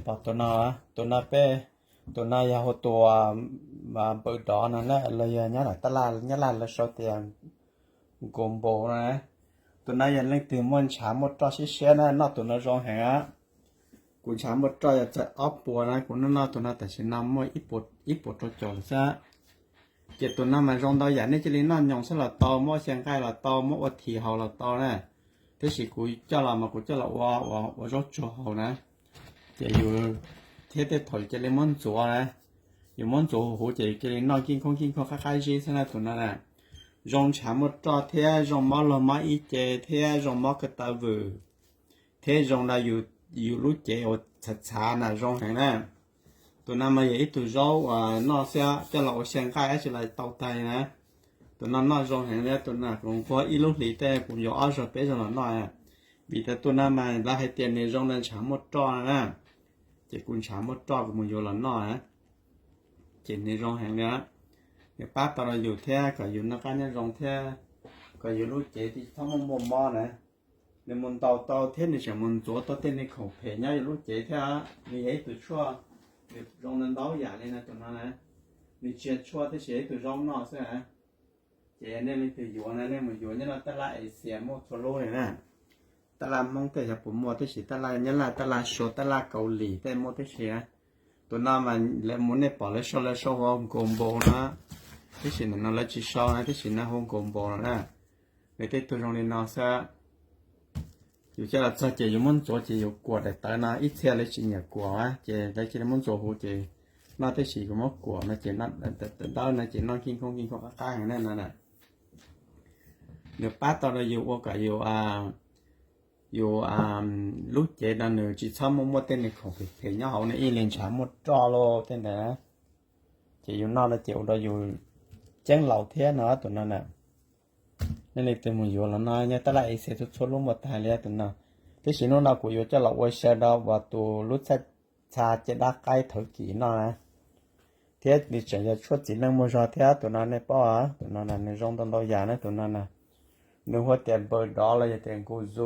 Pom tus no, tus no peb, tus no yog hu tus npawm dov no na, los yog nyob ntawm tab laj nyab laj lawv sau tias nkaus npaus no na. Tus no yog leej twg muaj ntshav muaj roj siab siab na, noj tus no zoo heev. Kuv ntshav muaj roj yog txog ob puas na, kuv noj noj tus no tam sim no muaj ib puas rau caum lawm xwb. Ces tus no mas zoo ntau yam, nej cia li noj nyoos xwb los tau, muab xyaw nqaij los tau, muab ua this haus los tau na. Tab sis kuv coj los mas kuv coj los ua, ua zaub tsuag haus na. Ces yus thiab tej thaum cia li muab ntxuav na, yus muab ntxuav huv huv ces yus cia li noj kij nkhooj kij nkhooj qab qab zib xwb na tus no na. Zoo ntshav muaj roj thiab zoo mob luag mob ib ce thiab zoo mob ko taw vwm thiab zoo rau yus lub cev uas txhav txhav na zoo heev na. Tus no mas yog ib tug zaub uas noj xwb, coj los ua xyaw nqaij dab tsi los tau tag na. Tus no noj zoo heev li, tus no kuv nquag ib lub hlis tej kuv yuav ob zaug peb zaug los noj. Vim tias tus no mas lawv hais tias nws zoo rau ntshav muaj roj no na, ces kuv ntshav muaj roj kuv mus yuav los noj na. Ces nws zoo heev li, nws pab tau rau yus thiab kom yus noj qab nyob zoo thiab kom yus lub cev tsis txhob muaj muaj mob na. Nws mus ntaus tau thiab nws tseem mus ntxuav tau tej niag khoom phem nyob yus lub cev thiab. Nws yog ib tug tshuaj, nws zoo ntau yam li no tus no na. Nws tsis yog tshuaj tab sis yog ib tug zaub noj xwb. Ces nej leej twg yuav na nej mus yuav nyob rau tab laj Asia muaj txhua lub li na. Tab laj Hmoob tej xyov puas muaj, tab sis tab laj Nyab Laj, tab laj Suav, tab laj Kaus Lim tej muaj tib si. Tus no mas lawv mus nej pom lawv sau, lawv sau hu ua nkaus npaus no, tab sis ntawm no lawv tsis sau na, tab sis no hu nkaus npaus no na. Nws tej tug zoo li no xwb. Yus coj los txog ces yus muab ntxuav ces yus kuam daim tawv no, ib txhia lawv tsis nyiam kuam ces lawv cia li muab ntxuav huv ces noj, tab sis kuv muab kuam no ces dawb no ces noj kij nkhooj kij nkhooj qab qab heev na no na. Nws pab tau rau yus ua kom yus, yus lub cev no nws tsis txhob muaj muaj tej niag khoom phem phem nyob hauv, nws ib leeg ntshav muaj roj los tej ntawd. Ces yus noj no ces ua rau yus ceeb laus thiab no tus no na. Nej leej twg mus yuav los noj, nyob tab laj Asia txhua txhua lub muaj tag li tus no. Tab sis hnub no kuv yuav coj los ua xyaw rau uas tus lub txhaj txha caj dab qaib thawv kis noj na. Thiab nws tseem yog tshuaj txiv neej muaj zog thiab tus no nej paub, tus no na nws zoo ntau ntau yam na tus no na. Nws hu tias npaws dov los yog tias nkaus zu,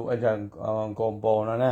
nkaus npaus no na.